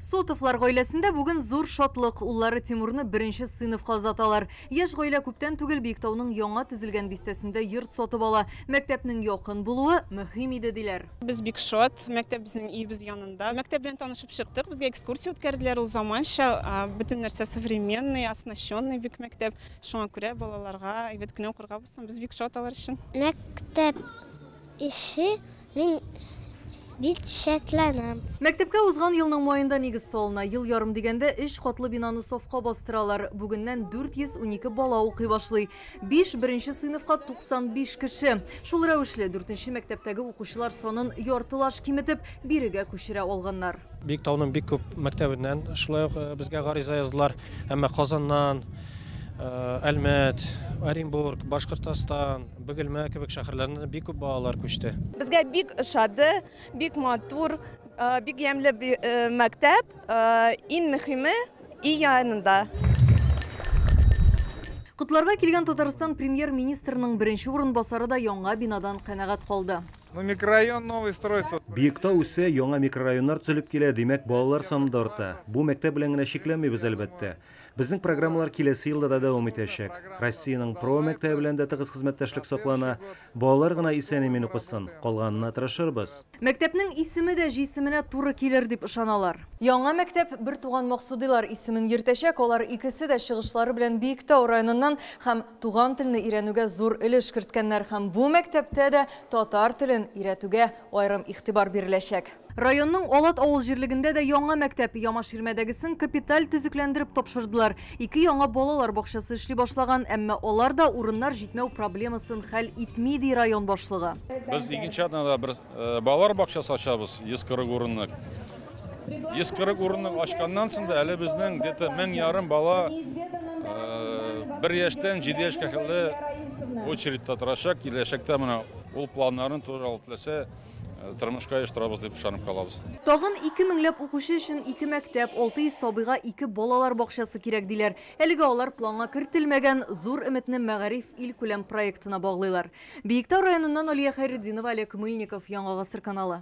Сотовлар гаиләсендә бүген зур шатлык. Уллары Тимурны беренче сыйныфка озаталар. Яшь гаилә күптән түгел Биектауның яңа төзелгән бистәсендә йорт сатып ала. Мәктәпнең якын булуы мөһим иде, диләр. Без бик шат, мәктәп безнең өебез янында. Мәктәп белән танышып чыктык, безгә экскурсия үткәрделәр, ул заманча, бөтен нәрсә современный, оснащенный бик мәктәп. Шуңа күрә балаларга әйбәт кенә укырга булсын, без бик шат алар өчен. Мәктәп эше мин бик шатланам. Мәктәпкә узган елның маенда нигез салына. Ел ярым дигәндә өч катлы бинаны сафка бастыралар. Бүгеннән 412 бала укый башлый. 5 беренче сыйныфка 95 кеше. Шул рәвешле дүртенче мәктәптәге укучылар санын яртылаш киметеп, бирегә күчерә алганнар. Биектауның бик күп мәктәбеннән шулай ук безгә гариза яздылар. Әмма Казаннан, Әлмәт, Оренбург, Башкортостан, Бөгелмә кебек шәһәрләреннән бик күп балалар күчте. Безгә бик ошады, бик матур, бик ямьле мәктәп. Иң мөһиме, өй янында. Котларга килгән Татарстан премьер-министрының беренче урынбасары да яңа бинадан канәгать калды. Ну, микрорайон новый строится. Биектау үсә, яңа микрорайоннар төзелеп килә, димәк, балалар саны да арта. Бу мәктәп белән генә чикләнмибез, әлбәттә. Безнең программалар киләсе елда да дәвам итәчәк. Россиянең ПРО мәктәбе белән дә тыгыз хезмәттәшлек саклана. Балалар гына исән-имин укысын, калганына тырышырбыз. Мәктәпнең исеме дә җисеменә туры килер дип ышаналар. Яңа мәктәп бертуган Максудилар исемен йөртәчәк. Алар икесе дә чыгышлары белән Биектау районыннан һәм туган телне өйрәнүгә зур өлеш керткәннәр. Һәм бу мәктәптә дә татар телен өйрәтүгә аерым игътибар биреләчәк. Районның Алат авыл җирлегендә дә яңа мәктәп, Ямаширмәдәгесен капиталь төзекләндереп тапшырдылар. Ике яңа балалар бакчасы эшли башлаган, әмма алар да урыннар җитмәү проблемасын хәл итми, ди район башлыгы. Без икенче атнада бер балалар бакчасы ачабыз, 140 урынлык. 140 урынлык ачканнан соң да әле безнең где-то 1500 бала 1 яшьтән 7 яшькә хәтле очередьта торачак. Киләчәктә менә ул планнарын тоже Алла теләсә тормышка оештырабыз дип ышанып калабыз. Тагын 2 меңләп укучы өчен 2 мәктәп, 600 сабыйга 2 балалар бакчасы кирәк диләр. Әлегә алар планга кертелмәгән, зур өметне Мәгариф илкүләм проектына баглыйлар. Биектау районыннан Алия Хәйретдинова, Олег Мыльников, Яңа Гасыр каналы.